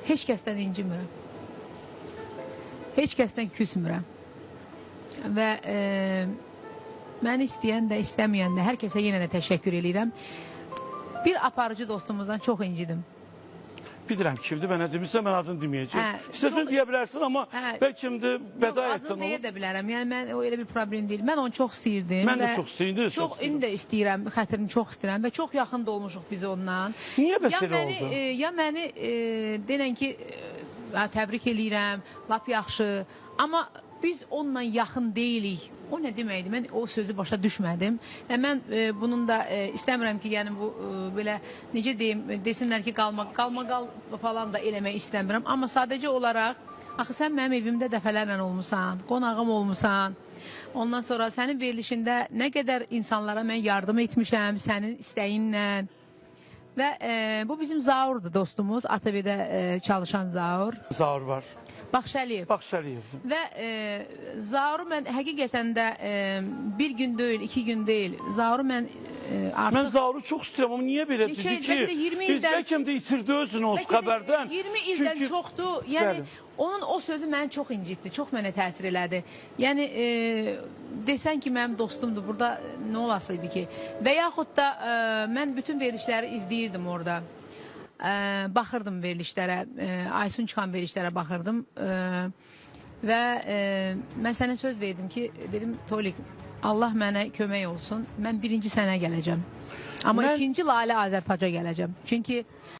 Heç kəsdən incimirəm. Heç kəsdən küsmürəm. Və məni istəyən də, istəməyən də hər kəsə yenə də təşəkkür eləyirəm. Bir aparıcı dostumuzdan çox incidim. Bilirəm kimdir, mənə demirsən, mən adını deməyəcəm. Hə, İstəsən çox- deyə bilərsin, amma Hə. bəlkə indi bəda Yox, etsən adını deyə onu. də bilərəm. Yəni mən o elə bir problem deyil. Mən onu çox istəyirdim. Mən də və çox istəyirdim, indi də çox Çox indi də istəyirəm, xətrini çox istəyirəm və çox yaxın da olmuşuq biz ondan. Niyə bəs Ya elə məni, oldu? Ya məni denən ki, təbrik eləyirəm, lap yaxşı. Amma biz onunla yaxın deyilik. O nə deməkdir? Mən o sözü başa düşmədim. Və mən bunun da istəmirəm ki, yəni bu belə necə deyim, desinlər ki, qalmaqal falan da eləmək istəmirəm. Amma sadəcə olaraq axı sən mənim evimdə dəfələrlə olmusan, qonağım olmusan. Ondan sonra sənin verilişində nə qədər insanlara mən yardım etmişəm sənin istəyinlə. Və bu bizim Zaurdur dostumuz, ATV-də çalışan Zaur. Zaur var. Baxşəliyev. Baxşəliyevdir. Və Zauru mən həqiqətən də bir gün deyil, iki gün deyil. Zauru mən artıq Mən Zauru çox istəyirəm, amma niyə belə Neçə dedi il, ki? bəlkə də 20 biz ildən- bəlkə də itirdi özünü o Bəlkə də xəbərdən. 20 ildən Çünki- çoxdur. Yəni Bəli. onun o sözü məni çox incitdi, çox mənə təsir elədi. Yəni desən ki, mənim dostumdur, burada nə olasıydı ki? Və yaxud da mən bütün verilişləri izləyirdim orada. Baxırdım verilişlərə, Aysun çıxan verilişlərə baxırdım. Və mən sənə söz verdim ki, dedim Tolik, Allah mənə kömək olsun. Mən birinci sənə gələcəm. Amma ikinci Lalə Azərtaca gələcəm. Çünki